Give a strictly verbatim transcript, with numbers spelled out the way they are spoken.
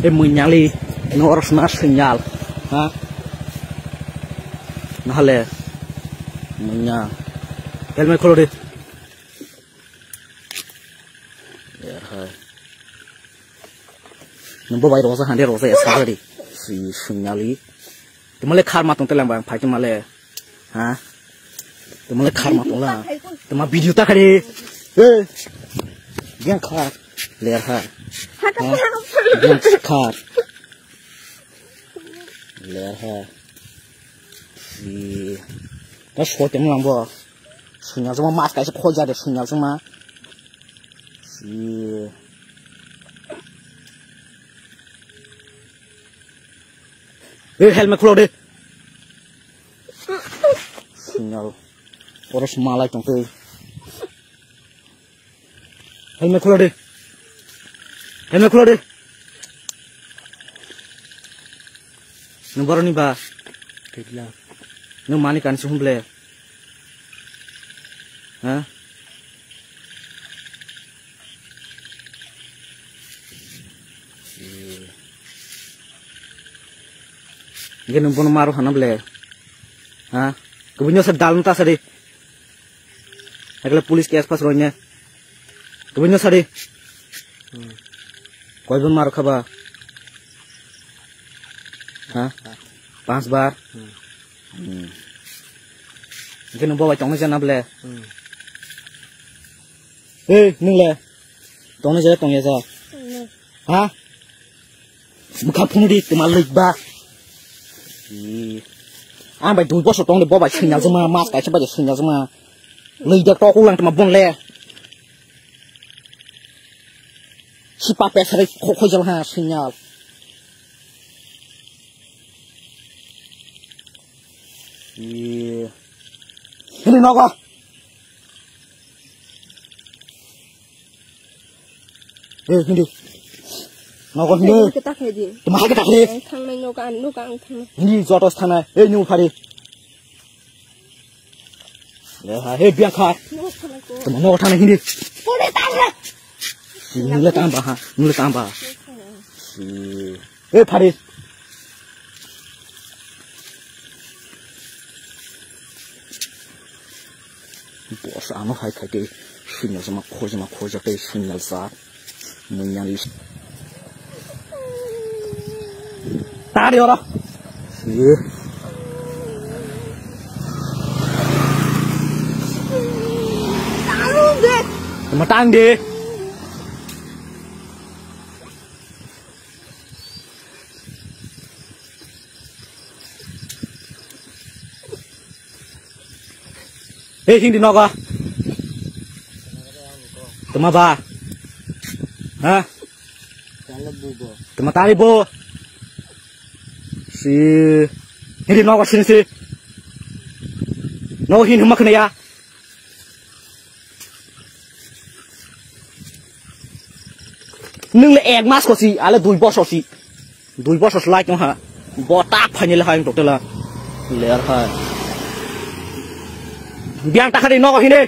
He munyali, no oro sna sinyal. Ha? Nahale. Munya. Helmet kholo de. Ya, hai. Nungbo bai rosa hande rosa ya sagari. Si sinyali. Tumale khar ma tong telang bang phai tumale. Ha? Tumale khar ma tong la. Tuma video ta khari. Eh. Yang khar. Ler ha. Ha? Yang khar. Ler ha. Si. Ta so tem lang bo. Sunya jama mas kaisa khoja de sunya jama. Si. Eh, helmet khulok de. Signal. Poros malai tong tei. Helmet khulok de. Helmet khulok de. Nung boroni ba. Kaitlak. Nung mani kan sihum ble. Ha? Hingke nung bono maro hana ble. Ha? Kubunyo sa dal nta sari. Ekle police case pas roine. Kubunyo sari. Hmm. Koi bon maro khaba? Ha? Pas bar. Hmm. Hmm. Hingke nung bo bai tongna jana ble. Hmm. Hei, nung le. Tongna jana tongya ja. Hmm. Ha? Mokha phunudi tuma lwk ba. Ee. Ang bai dui bosor tong de bo bai sinyal jema mas kaisa bai sinyal jema. Lwk de tok ulang tuma bon le. Sipa pesari khojal ha sinyal. Ee. Hini nogo. Eh, hindi. Ngokon hindi. Kita kedi. Tuma hai kita kedi. Ang thangnai nogo, ang nogo, ang thangnai. Hindi, jotos thangnai. Eh, nyu phari. Le ha, he biang kha. Nogo thangnai ko. Tuma nogo thangnai hindi. Pore thangnai. Nule tamba ha, nule tamba. Si. Eh, phari. Boss ano hai khai tei signal sama khojma khojak tei signal sa munyang is. Tari ora. Eh. Matang de. Hei, hindi nogo. Tuma ba? Ha? Tuma tari bo? Si. Hindi nogo sini si. Nogo hindi huma kena ya. Nung le ek mas ko si, ale dui bosor si. Dui bosor si lai tong ha. Bo ta phaini le ha ang totela. Ler ha. Biang ta khari nogo hini.